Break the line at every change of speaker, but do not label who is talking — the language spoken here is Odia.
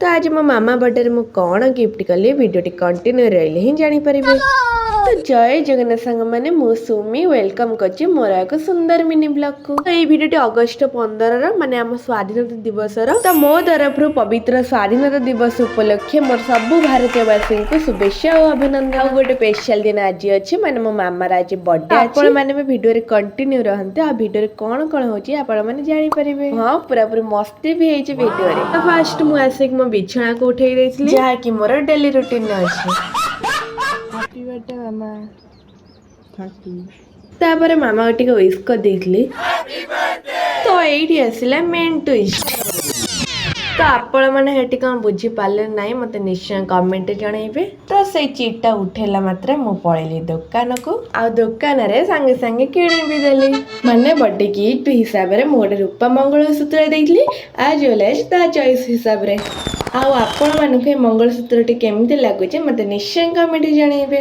ତ ଆଜି ମୋ ମାମା ବର୍ଥଡେରେ ମୁଁ କ'ଣ ଗିଫ୍ଟ କଲି, ଭିଡ଼ିଓଟି କଣ୍ଟିନ୍ୟୁ ରହିଲେ ହିଁ ଜାଣିପାରିବେ। ତ ଜୟ ଜଗନ୍ନାଥ ସାଙ୍ଗମାନେ, ମୁଁ ସୁମି welcome କରୁଛି ମୋର ଏକ ସୁନ୍ଦର ମିନି ବ୍ଲଗକୁ। ତ ଏଇ ଭିଡ଼ିଓଟି ଅଗଷ୍ଟ 15ର, ମାନେ ଆମ ସ୍ୱାଧୀନତା ଦିବସର। ତ ମୋ ତରଫରୁ ପବିତ୍ର ସ୍ୱାଧୀନତା ଦିବସ ଉପଲକ୍ଷେ ମୋର ସବୁ ଭାରତୀୟବାସୀଙ୍କୁ ଶୁଭେଚ୍ଛା ଓ ଅଭିନନ୍ଦନ। ଆଉ ଗୋଟେ ସ୍ପେଶାଲ ଦିନ ଆଜି ଅଛି, ମାନେ ମୋ ମାମାର ଆଜି ବର୍ଥଡେ। ଆପଣମାନେ ବି ଭିଡ଼ିଓରେ କଣ୍ଟିନ୍ୟୁ ରହନ୍ତୁ ଆଉ ଭିଡ଼ିଓରେ କ'ଣ କ'ଣ ହଉଛି ଆପଣମାନେ ଜାଣିପାରିବେ। ହଁ, ପୁରାପୁରି ମସ୍ତି ବି ହେଇଛି ଭିଡ଼ିଓରେ। ତ ଫାଷ୍ଟ ମୁଁ ଆସିକି ମୋ ବିଛଣାକୁ ଉଠେଇ ଦେଇଥିଲି, ଯାହାକି ମୋର ଡେଲି ରୁଟିନ ଅଛି।
Happy birthday Mama.
ତାପରେ ମାମାକୁ ଟିକେ ୱିଶ୍ କରିଦେଇଥିଲି। ତ ଏଇଠି ଆସିଲା ମେନ୍ ଟୁଇଷ୍ଟ। ତ ଆପଣମାନେ ସେଠି କ'ଣ ବୁଝିପାରିଲେ ନାହିଁ, ମୋତେ ନିଶ୍ଚୟ କମେଣ୍ଟରେ ଜଣେଇବେ। ତ ସେଇ ଚିଟ୍ଟା ଉଠେଇଲା ମାତ୍ରେ ମୁଁ ପଳେଇଲି ଦୋକାନକୁ ଆଉ ଦୋକାନରେ ସାଙ୍ଗେ ସାଙ୍ଗେ କିଣି ବି ଦେଲି। ମାନେ ବର୍ଥଡେ ଗିଫ୍ଟ ହିସାବରେ ମୁଁ ଗୋଟେ ରୂପା ମଙ୍ଗଳସୂତ୍ର ଦେଇଥିଲି, ଆଜ୍ ୱେଲ୍ ଆଜ୍ ତା ଚଏସ୍ ହିସାବରେ। ଆଉ ଆପଣମାନଙ୍କୁ ଏ ମଙ୍ଗଳସୂତ୍ରଟି କେମିତି ଲାଗୁଛି, ମୋତେ ନିଶ୍ଚୟ କମେଣ୍ଟରେ ଜଣେଇବେ।